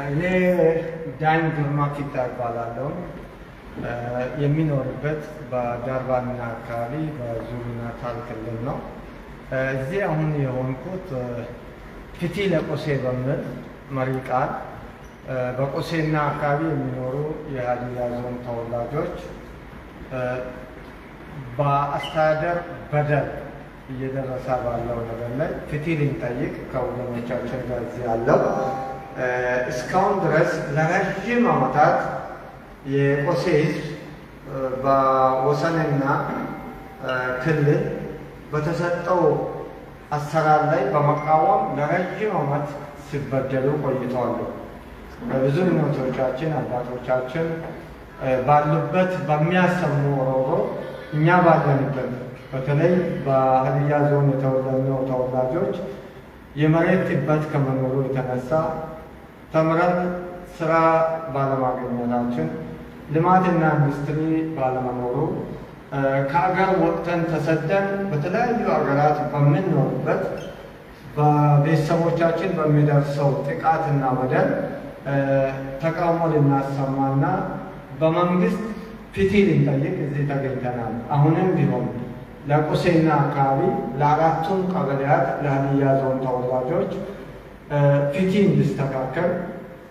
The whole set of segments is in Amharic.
እኔ ዳኝ ግርማ ፊታ እባላለሁ። የሚኖርበት በዳርባና አካባቢ በዙሉ ናታል ክልል ነው። እዚህ አሁን የሆንኩት ፍትህ ለቆሴ በሚል መሪ ቃል በቆሴና አካባቢ የሚኖሩ የሀዲያ ዞን ተወላጆች በአስተዳደር በደል እየደረሰ ባለው ነገር ላይ ፍትህ ልንጠይቅ ከወገኖቻችን ጋር እዚህ ያለው። እስካሁን ድረስ ለረዥም ዓመታት የቆሴ ሕዝብ በወሰንና ክልል በተሰጠው አሰራር ላይ በመቃወም ለረዥም ዓመት ሲበደሉ ቆይተዋል። ብዙ እናቶቻችን አባቶቻችን ባሉበት በሚያሰሙ ሮሮ እኛ ባለንበት በተለይ በሀዲያ ዞን የተወለድነው ተወላጆች የመሬት ጥበት ከመኖሩ የተነሳ ተምረን ስራ ባለማግኘታችን፣ ልማትና ኢንዱስትሪ ባለመኖሩ ከአገር ወጥተን ተሰደን በተለያዩ ሀገራት በምንኖርበት በቤተሰቦቻችን በሚደርሰው ጥቃትና በደል ተቃውሞ ልናሰማና በመንግስት ፍትህ ልንጠይቅ እዚህ ተገኝተናል። አሁንም ቢሆን ለቆሴና አካባቢ ለአራቱም ቀበሌያት ለሀዲያ ዞን ተወላጆች ፍትህ እንዲስተካከል፣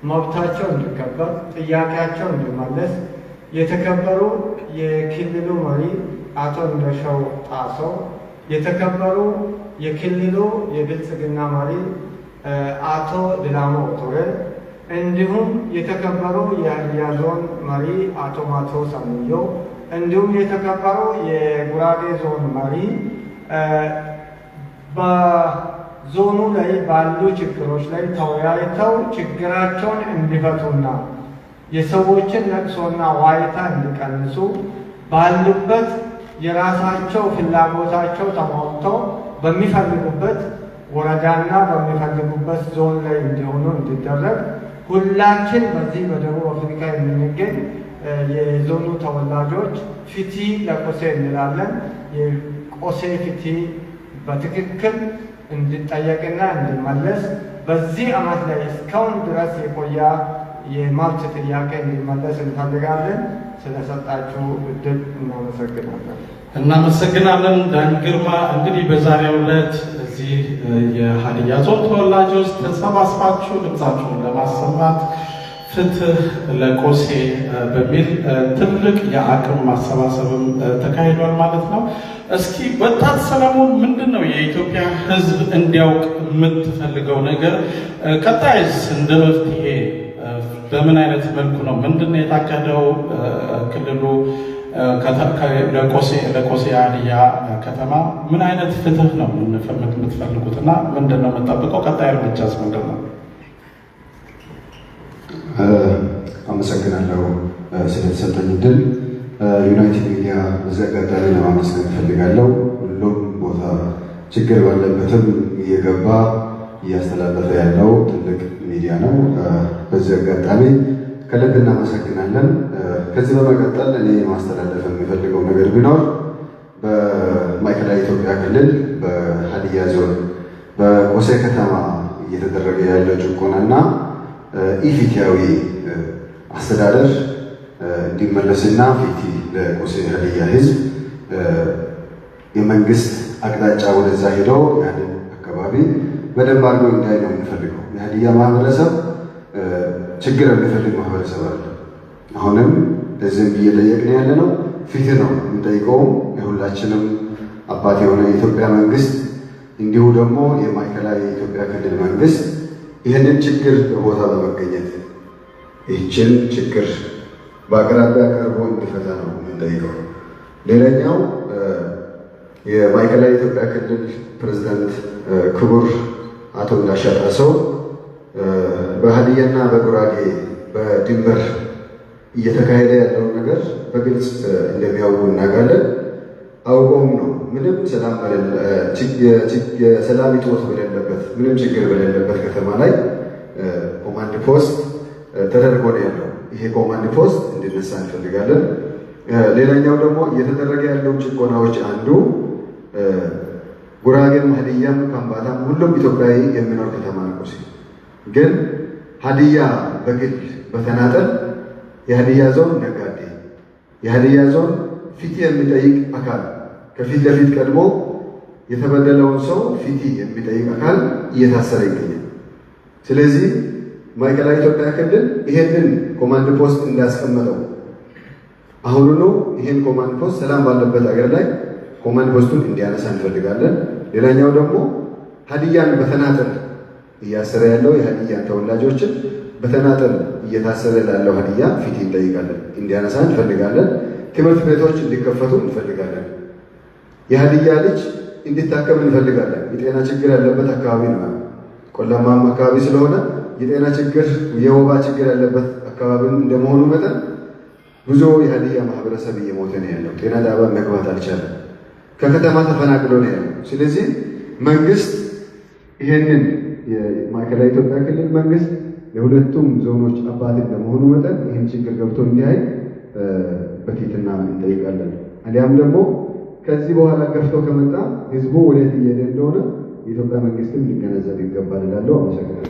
መብታቸው እንዲከበር፣ ጥያቄያቸው እንዲመለስ የተከበሩ የክልሉ መሪ አቶ እንደሻው ጣሰው፣ የተከበሩ የክልሉ የብልጽግና መሪ አቶ ድላሞ ቱሬ፣ እንዲሁም የተከበሩ የሀዲያ ዞን መሪ አቶ ማቴዎስ አምዮ፣ እንዲሁም የተከበሩ የጉራጌ ዞን መሪ በዞኑ ላይ ባሉ ችግሮች ላይ ተወያይተው ችግራቸውን እንዲፈቱና የሰዎችን ለቅሶና ዋይታ እንዲቀንሱ፣ ባሉበት የራሳቸው ፍላጎታቸው ተሟልተው በሚፈልጉበት ወረዳና በሚፈልጉበት ዞን ላይ እንዲሆኑ እንዲደረግ ሁላችን በዚህ በደቡብ አፍሪካ የምንገኝ የዞኑ ተወላጆች ፍትህ ለቆሴ እንላለን። የቆሴ ፍትህ በትክክል እንዲጠየቅና እንዲመለስ፣ በዚህ ዓመት ላይ እስካሁን ድረስ የቆየ የመብት ጥያቄ እንዲመለስ እንፈልጋለን። ስለሰጣችሁ እድል እናመሰግናለን። እናመሰግናለን ዳኝ ግርማ። እንግዲህ በዛሬው ዕለት እዚህ የሀዲያ ዞን ተወላጆች ተሰባስባችሁ ድምፃችሁን ለማሰማት ፍትህ ለቆሴ በሚል ትልቅ የአቅም ማሰባሰብም ተካሂዷል ማለት ነው። እስኪ ወጣት ሰለሞን፣ ምንድን ነው የኢትዮጵያ ሕዝብ እንዲያውቅ የምትፈልገው ነገር? ቀጣይስ እንደ መፍትሄ በምን አይነት መልኩ ነው? ምንድን ነው የታቀደው? ክልሉ ለቆሴ ሀዲያ ከተማ ምን አይነት ፍትህ ነው የምትፈልጉት እና ምንድን ነው የምንጠብቀው? ቀጣይ እርምጃስ ምንድን ነው? አመሰግናለሁ ስለተሰጠኝ እድል። ዩናይትድ ሚዲያ በዚህ አጋጣሚ ለማመስገን እፈልጋለሁ። ሁሉም ቦታ ችግር ባለበትም እየገባ እያስተላለፈ ያለው ትልቅ ሚዲያ ነው። በዚህ አጋጣሚ ከልብ እናመሰግናለን። ከዚህ በመቀጠል እኔ ማስተላለፍ የሚፈልገው ነገር ቢኖር በማዕከላዊ ኢትዮጵያ ክልል በሀዲያ ዞን በቆሴ ከተማ እየተደረገ ያለው ጭቆናና ኢፍትሐዊ አስተዳደር እንዲመለስና ፍትህ ለቆሴ ሀዲያ ሕዝብ የመንግስት አቅጣጫ ወደዛ ሄደው ያንን አካባቢ በደንብ አድርጎ እንዲያይ ነው የምንፈልገው። የሀዲያ ማህበረሰብ ችግር የሚፈልግ ማህበረሰብ አለ። አሁንም ለዚህም እየጠየቅን ያለ ነው ፍትህ ነው የምንጠይቀውም። የሁላችንም አባት የሆነ የኢትዮጵያ መንግስት እንዲሁ ደግሞ የማዕከላዊ የኢትዮጵያ ክልል መንግስት ይህንን ችግር በቦታ በመገኘት ይህችን ችግር በአቅራቢያ ቀርቦ እንዲፈታ ነው የምንጠይቀው። ሌላኛው የማዕከላዊ ኢትዮጵያ ክልል ፕሬዝዳንት ክቡር አቶ እንዳሻው ጣሰው በሀዲያና በጉራጌ በድንበር እየተካሄደ ያለውን ነገር በግልጽ እንደሚያውቁ እናውቃለን። አውቀውም ነው ምንም የሰላም እጦት በሌለበት፣ ምንም ችግር በሌለበት ከተማ ላይ ኮማንድ ፖስት ተደርጎ ነው ያለው። ይሄ ኮማንድ ፖስት እንዲነሳ እንፈልጋለን። ሌላኛው ደግሞ እየተደረገ ያለው ጭቆናዎች አንዱ ጉራጌም፣ ሀዲያም፣ ከምባታም ሁሉም ኢትዮጵያዊ የሚኖር ከተማ ነው ቆሴ። ግን ሀዲያ በግል በተናጠል የሀዲያ ዞን ነጋዴ፣ የሀዲያ ዞን ፊት የሚጠይቅ አካል ከፊት ለፊት ቀድሞ የተበደለውን ሰው ፊት የሚጠይቅ አካል እየታሰረ ይገኛል። ስለዚህ ማዕከላዊ ኢትዮጵያ ክልል ይሄንን ኮማንድ ፖስት እንዳስቀመጠው አሁኑኑ ይሄን ኮማንድ ፖስት ሰላም ባለበት ሀገር ላይ ኮማንድ ፖስቱን እንዲያነሳ እንፈልጋለን። ሌላኛው ደግሞ ሀዲያን በተናጠል እያሰረ ያለው የሀዲያን ተወላጆችን በተናጠል እየታሰረ ላለው ሀዲያ ፊት እንጠይቃለን፣ እንዲያነሳ እንፈልጋለን። ትምህርት ቤቶች እንዲከፈቱ እንፈልጋለን። የሀዲያ ልጅ እንዲታከም እንፈልጋለን። የጤና ችግር ያለበት አካባቢ ነው፣ ቆላማም አካባቢ ስለሆነ የጤና ችግር የወባ ችግር ያለበት አካባቢም እንደመሆኑ መጠን ብዙ የሀዲያ ማህበረሰብ እየሞተ ነው ያለው። ጤና ጣቢያ መግባት አልቻለም። ከከተማ ተፈናቅሎ ነው ያለው። ስለዚህ መንግስት ይሄንን የማዕከላዊ ኢትዮጵያ ክልል መንግስት ለሁለቱም ዞኖች አባት እንደመሆኑ መጠን ይህን ችግር ገብቶ እንዲያይ በትህትና እንጠይቃለን። አሊያም ደግሞ ከዚህ በኋላ ገፍቶ ከመጣ ህዝቡ ወዴት እየሄደ እንደሆነ የኢትዮጵያ መንግስትም ሊገነዘብ ይገባል እላለሁ። አመሰግናለሁ።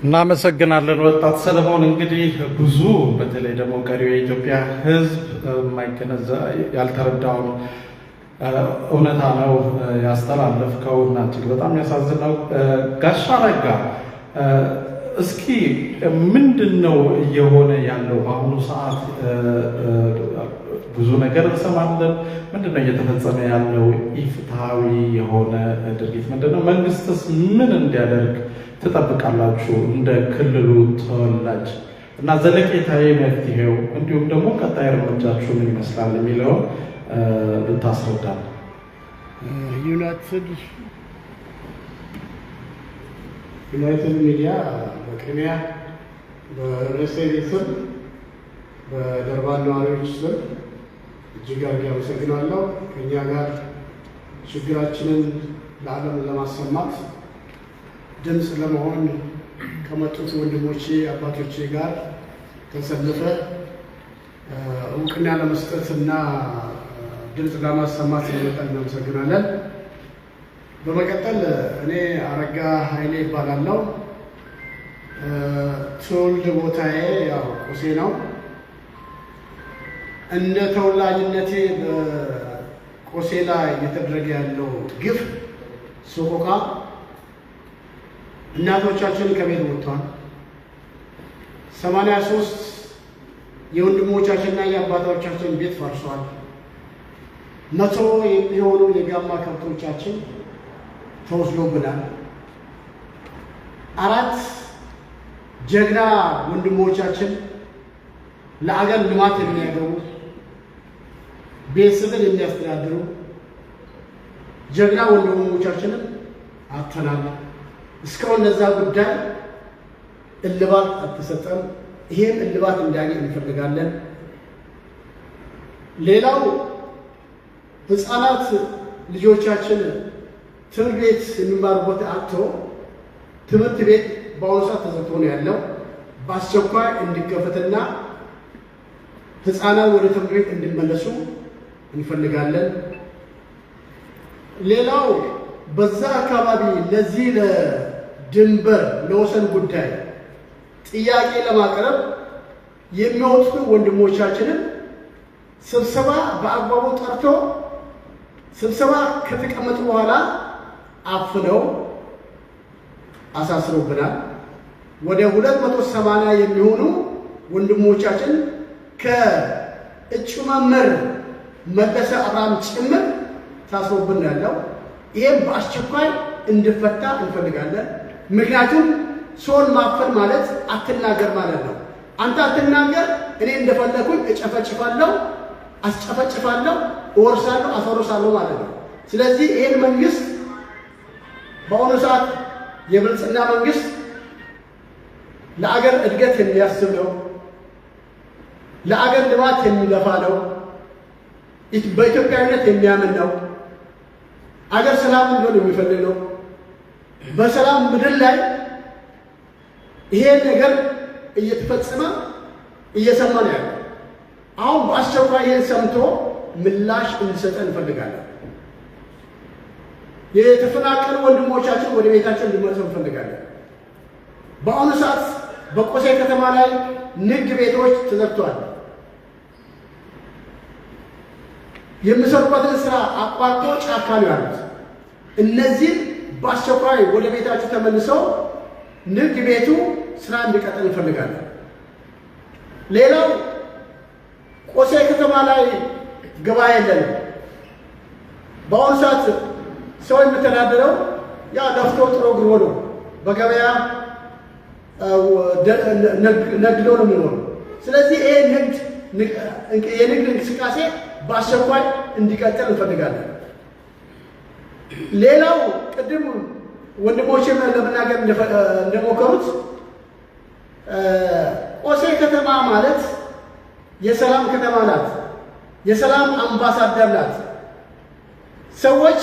እናመሰግናለን ወጣት ሰለሞን። እንግዲህ ብዙ በተለይ ደግሞ ቀሪው የኢትዮጵያ ሕዝብ የማይገነዘብ ያልተረዳውን እውነታ ነው ያስተላለፍከው እና እጅግ በጣም ያሳዝን ነው። ጋሻ ረጋ፣ እስኪ ምንድን ነው እየሆነ ያለው በአሁኑ ሰዓት? ብዙ ነገር እንሰማለን። ምንድን ነው እየተፈጸመ ያለው ኢፍትሐዊ የሆነ ድርጊት ምንድን ነው? መንግስትስ ምን እንዲያደርግ ትጠብቃላችሁ እንደ ክልሉ ተወላጅ እና ዘለቄታዊ መፍትሄው እንዲሁም ደግሞ ቀጣይ እርምጃችሁ ምን ይመስላል የሚለውን ብታስረዳል። ዩናይትድ ሚዲያ በቅድሚያ በርዕሰ ቤት ስም በደርባን ነዋሪዎች ስም እጅግ አድርጌ አመሰግናለሁ። ከእኛ ጋር ችግራችንን ለዓለም ለማሰማት ድምፅ ለመሆን ከመጡት ወንድሞቼ አባቶቼ ጋር ተሰልፈ እውቅና ለመስጠት እና ድምፅ ለማሰማት ስለመጣን እናመሰግናለን። በመቀጠል እኔ አረጋ ኃይሌ ይባላለሁ። ትውልድ ቦታዬ ያው ቆሴ ነው። እንደ ተወላጅነቴ በቆሴ ላይ እየተደረገ ያለው ግፍ፣ ሰቆቃ፣ እናቶቻችን ከቤት ወጥተዋል። 83 የወንድሞቻችንና የአባቶቻችን ቤት ፈርሷል። 100 የሚሆኑ የጋማ ከብቶቻችን ተወስዶብናል። 4 ጀግና ወንድሞቻችን ለአገር ልማት የሚያገቡ ቤተሰብን የሚያስተዳድሩ ጀግና ወንድሞቻችንን አጥተናል። እስካሁን ለዛ ጉዳይ እልባት አልተሰጠም። ይሄም እልባት እንዲያገኝ እንፈልጋለን። ሌላው ህፃናት ልጆቻችን ትምህርት ቤት የሚማሩበት አጥቶ ትምህርት ቤት በአሁኑ ሰዓት ተዘግቶ ነው ያለው። በአስቸኳይ እንዲከፈትና ህፃናት ወደ ትምህርት ቤት እንዲመለሱ እንፈልጋለን። ሌላው በዛ አካባቢ ለዚህ ለድንበር ለወሰን ጉዳይ ጥያቄ ለማቅረብ የሚወጡ ወንድሞቻችንን ስብሰባ በአግባቡ ጠርቶ ስብሰባ ከተቀመጡ በኋላ አፍነው አሳስረውብናል። ወደ 280 የሚሆኑ ወንድሞቻችን ከእጩ መምህር መለሰ አብርሃም ጭምር ታስሮብን ያለው። ይሄም በአስቸኳይ እንዲፈታ እንፈልጋለን። ምክንያቱም ሰውን ማፈን ማለት አትናገር ማለት ነው። አንተ አትናገር፣ እኔ እንደፈለኩኝ እጨፈጭፋለሁ፣ አስጨፈጭፋለሁ፣ እወርሳለሁ፣ አስወርሳለሁ ማለት ነው። ስለዚህ ይሄን መንግስት በአሁኑ ሰዓት የብልጽግና መንግስት ለአገር እድገት የሚያስብ ነው። ለአገር ልማት የሚለፋ ነው። በኢትዮጵያዊነት የሚያምን ነው። አገር ሰላም እንዲሆን የሚፈልግ ነው። በሰላም ምድር ላይ ይሄ ነገር እየተፈጸመ እየሰማ ነው ያለው። አሁን በአስቸኳይ ይሄን ሰምቶ ምላሽ እንዲሰጠን እንፈልጋለን። የተፈናቀሉ ወንድሞቻችን ወደ ቤታቸው እንዲመለሱ እንፈልጋለን። በአሁኑ ሰዓት በቆሴ ከተማ ላይ ንግድ ቤቶች ተዘግተዋል። የሚሰሩበትን ስራ አቋርጦ ጫካ ነው ያሉት። እነዚህም በአስቸኳይ ወደ ቤታቸው ተመልሰው ንግድ ቤቱ ስራ እንዲቀጥል እንፈልጋለን። ሌላው ቆሴ ከተማ ላይ ገበያ የለንም። በአሁኑ ሰዓት ሰው የሚተዳደረው ያ ለፍቶ ጥሮ ግሮ ነው። በገበያ ነግዶ ነው የሚኖረው። ስለዚህ ይሄ የንግድ እንቅስቃሴ በአስቸኳይ እንዲቀጥል እንፈልጋለን። ሌላው ቅድም ወንድሞቼ ለመናገር እንደሞከሩት ቆሴ ከተማ ማለት የሰላም ከተማ ናት። የሰላም አምባሳደር ናት። ሰዎች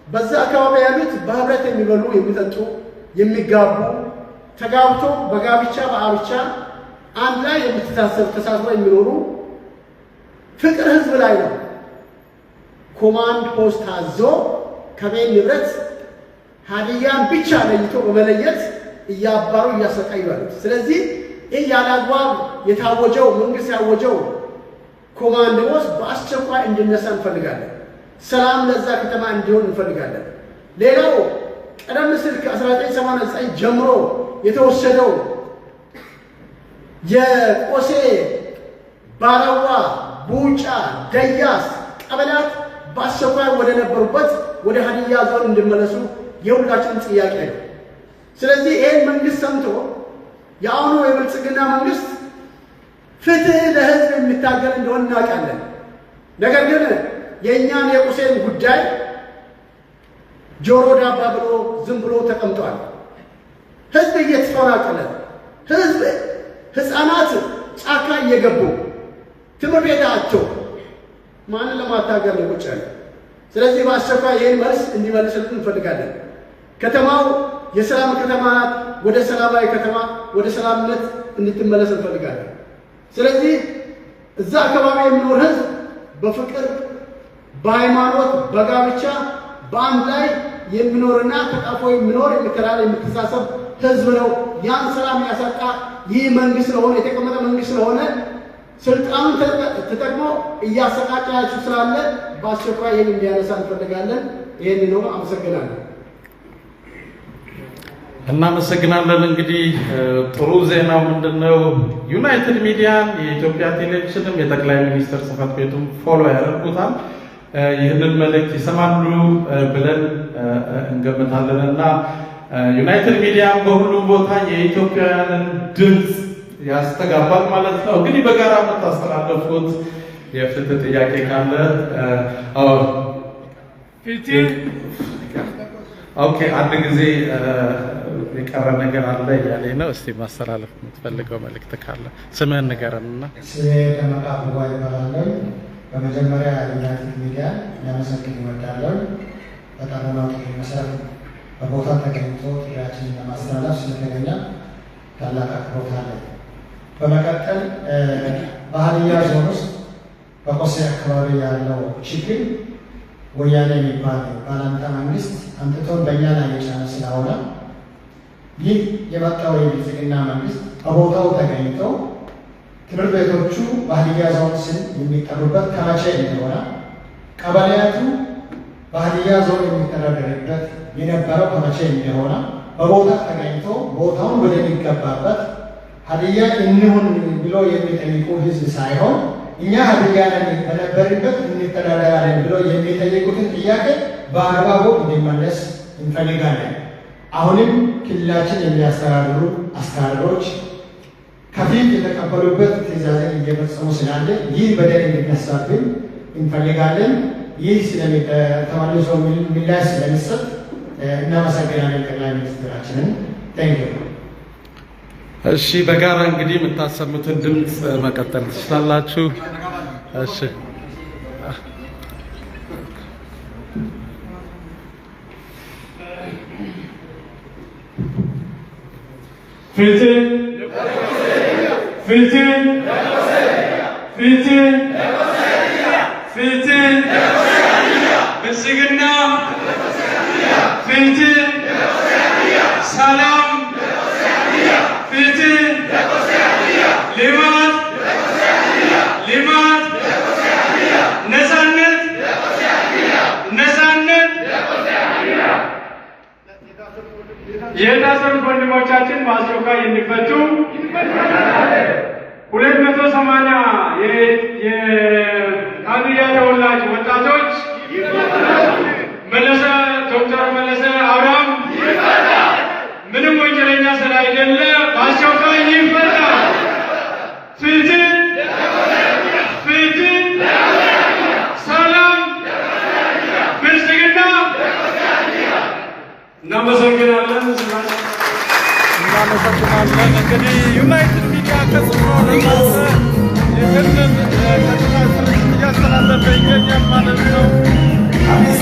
በዛ አካባቢ ያሉት በህብረት የሚበሉ፣ የሚጠጡ፣ የሚጋቡ ተጋብቶ በጋብቻ በአብቻ አንድ ላይ የምትታሰብ ተሳስበው የሚኖሩ ፍቅር ህዝብ ላይ ነው። ኮማንድ ፖስት ታዞ ከቤት ንብረት ሀዲያን ብቻ ለይቶ በመለየት እያባሩ እያሰቃዩ ያሉት። ስለዚህ ይህ ያለ አግባብ የታወጀው መንግስት ያወጀው ኮማንድ ፖስት በአስቸኳይ እንዲነሳ እንፈልጋለን። ሰላም ለዛ ከተማ እንዲሆን እንፈልጋለን። ሌላው ቀደም ሲል ከ1989 ጀምሮ የተወሰደው የቆሴ ባራዋ፣ ቡጫ፣ ደያስ ቀበሌያት በአስቸኳይ ወደ ነበሩበት ወደ ሀዲያ ዞን እንዲመለሱ የሁላችንም ጥያቄ ነው። ስለዚህ ይሄን መንግስት ሰምቶ የአሁኑ የብልጽግና መንግስት ፍትህ ለህዝብ የሚታገል እንደሆነ እናውቃለን። ነገር ግን የእኛን የቆሴን ጉዳይ ጆሮ ዳባ ብሎ ዝም ብሎ ተቀምጧል። ህዝብ እየተፈናቀለ፣ ህዝብ ህፃናት ጫካ እየገቡ ትምህርት ቤት አጥተው ማንን ለማታገል ነው ቁጭ ያለው? ስለዚህ በአስቸኳይ ይህን መልስ እንዲመልስልን እንፈልጋለን። ከተማው የሰላም ከተማ ናት። ወደ ሰላማዊ ከተማ ወደ ሰላምነት እንድትመለስ እንፈልጋለን። ስለዚህ እዛ አካባቢ የሚኖር ህዝብ በፍቅር በሃይማኖት በጋብቻ በአንድ ላይ የሚኖርና ተቃፎ የሚኖር የሚተላለፍ የሚተሳሰብ ህዝብ ነው። ያን ሰላም ያሳጣ ይህ መንግስት ስለሆነ የተቀመጠ መንግስት ስለሆነ ስልጣኑን ተጠቅሞ እያሰቃጫችሁ ስላለ በአስቸኳይ ይህን እንዲያነሳ እንፈልጋለን። ይህን ነው። አመሰግናለሁ። እናመሰግናለን። እንግዲህ ጥሩ ዜናው ምንድነው? ዩናይትድ ሚዲያን የኢትዮጵያ ቴሌቪዥንም የጠቅላይ ሚኒስትር ጽሕፈት ቤቱም follow ያደርጉታል። ይህንን መልእክት ይሰማሉ ብለን እንገምታለንና ዩናይትድ ሚዲያም በሁሉም ቦታ የኢትዮጵያውያንን ድምጽ ያስተጋባል ማለት ነው። እንግዲህ በጋራ የምታስተላለፉት የፍትህ ጥያቄ ካለ ፍትህ okay፣ አንድ ጊዜ የቀረ ነገር አለ እያለኝ ነው። እስቲ ማስተላለፍ የምትፈልገው መልእክት ካለ ስምህን ንገረንና። ስሜ ደመቃ አበባ ይባላል። በመጀመሪያ ዩናይትድ ሚዲያ ላመሰግን እወዳለሁ። በጠራነው ጥሪ መሰረት በቦታ ተገኝቶ ጥሪያችንን ለማስተላለፍ ስለተገኘ ታላቅ አክብሮት አለኝ። በመቀጠል በሀዲያ ዞን ውስጥ በቆሴ አካባቢ ያለው ችግር ወያኔ የሚባል ባላንጣ መንግስት አምጥቶን በእኛ ላይ የጫነ ስለሆነ ይህ የመጣው የብልጽግና መንግስት በቦታው ተገኝቶ ትምህርት ቤቶቹ በሀዲያ ዞን ስም የሚጠሩበት ከመቼ እንደሆነ፣ ቀበሌያቱ በሀዲያ ዞን የሚተዳደርበት የነበረው ከመቼ እንደሆነ በቦታ ተገኝቶ ቦታውን ወደሚገባበት ሀዲያ እንሁን ብሎ የሚጠይቁ ህዝብ ሳይሆን እኛ ሀዲያ ነን በነበርንበት እንተዳደራለን ብሎ የሚጠይቁትን ጥያቄ በአግባቡ እንዲመለስ እንፈልጋለን። አሁንም ክልላችን የሚያስተዳድሩ አስተዳደሮች ከፊት የተቀበሉበት ትዕዛዝን እየፈጸሙ ስላለ ይህ በደል እንዲነሳብን እንፈልጋለን። ይህ ተመልሶ ምላሽ ስለሚሰጥ እናመሰግናለን ጠቅላይ ሚኒስትራችንን። Thank you። እሺ፣ በጋራ እንግዲህ የምታሰሙትን ድምጽ መቀጠል ትችላላችሁ። እሺ፣ ፍትህ ፍትህ ፍትህ ፍትህ ብልጽግና የታሰሩት ወንድሞቻችን በአስቸኳይ እንዲፈቱ፣ 280 የሀዲያ ተወላጅ ወጣቶች፣ መለሰ ዶክተር መለሰ አብርሃም ምንም ወንጀለኛ ስላይደለ በአስቸኳይ ይፈታ። ፍትህ፣ ፍትህ፣ ሰላም፣ ብልጽግና። እናመሰግናለን። እናመሰግናለን። እንግዲህ ዩናይትድ ሚዲያ ከስፍራው ለእናንተ ይህንን ቀጥታ ስርጭት እያስተላለፈ ይገኛል ማለት ነው።